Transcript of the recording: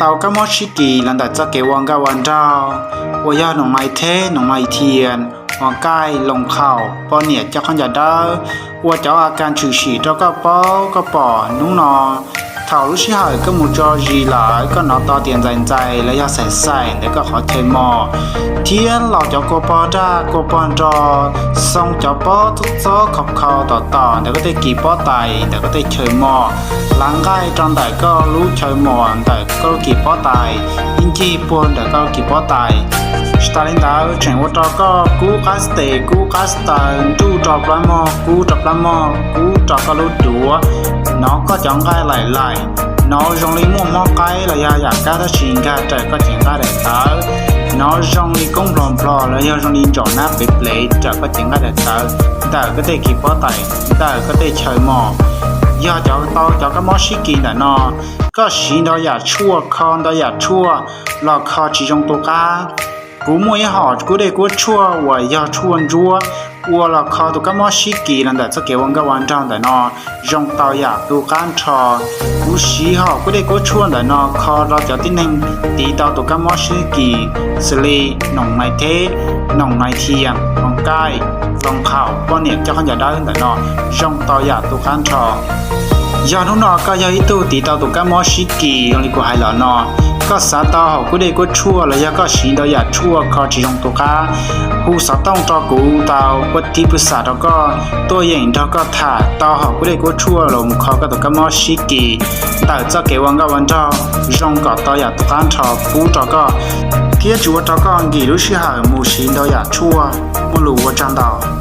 tau kab mob sib kis los ntawm txoj kev ua nkauj ua nraug, uas yog noom nais theb, noom nais thias, ua nkaij, loos qhaum, poj niam coj qhov ncauj dawb, ua cov a kas tshwm sim rau koj paub koj pom hnub no. Thaum lub sij hawm koj mus tso zis lawm koj hnov tau tias ntxais ntxais los yog xaim xaim ntawm koj qhov chaw mos, thiab los cov kua pog raj kua pog nro, xoo cov pob txob txob khov khau tom tom ntawm koj tej kis pob tais ntawm koj tej chaw mos, lav nqaij rau ntawm koj lub chaw mos ntawm koj lub kis pob tais, ib ncig puag ntawm koj lub kis pob tais. Tsis tas li ntawd tseem ua rau koj kub qab tes kub qab taw, nruj rau plab mog kub rau plab mog kub rau koj lub duav, hnov koj cov nqaij laim laim, hnov zoo li muaj mob qaib los yog yam kab dab tsi nkag raws koj cev nqaij daim tawv, hnov zoo li koob nplog nplog los yog zoo li ntsaum nab plev plev raws koj cev nqaij daim tawv, ntawm koj tej kis pob tais, ntawm koj tej chaw mos. Yog cov tau cov kab mob sib kis ntawm no, koj siv ntau yam tshuaj kho ntau yam tshuaj los kho tsis zoo tu qab. Kuv muaj ib hom kuab dej kuab tshuaj uas yog tshuaj ntsuab, ua los kho tus kab mob sib kis los ntawm txoj kev ua nkauj ua nraug ntawm no zoo tau yam tu qab nrho. Kuv siv hom kuab dej kuab tshuaj ntawm no kho rau cov tib neeg tiv tau tus kab mob sib kis, xws li noom nais theb, noom nais thias, ua nkaij, loos qhaum, poj niam coj qhov ncauj dawb ntawm no zoo tau yam tu qab nrho. Yog hnub no koj yog ib tug tiv tau tus kab mob sib kis zoo li kuv hais los no, koj xav tau hom kuab dej kuab tshuaj los yog koj siv ntau yam tshuaj kho tsis zoo tu qab, hu xov tooj rau kuv tau, kuv tib pw xam rau koj, tuaj yeem nrog koj tham tau hom kuab dej kuab tshuaj los mus kho koj tus kab mob sib kis ntawm txoj kev ua nkauj ua nraug zoo kom tau yam tu qab nrho pub rau koj, thiab tsis ua rau koj nkim lub sij hawm mus siv ntau yam tshuaj. Muaj lus ua tsaug ntau.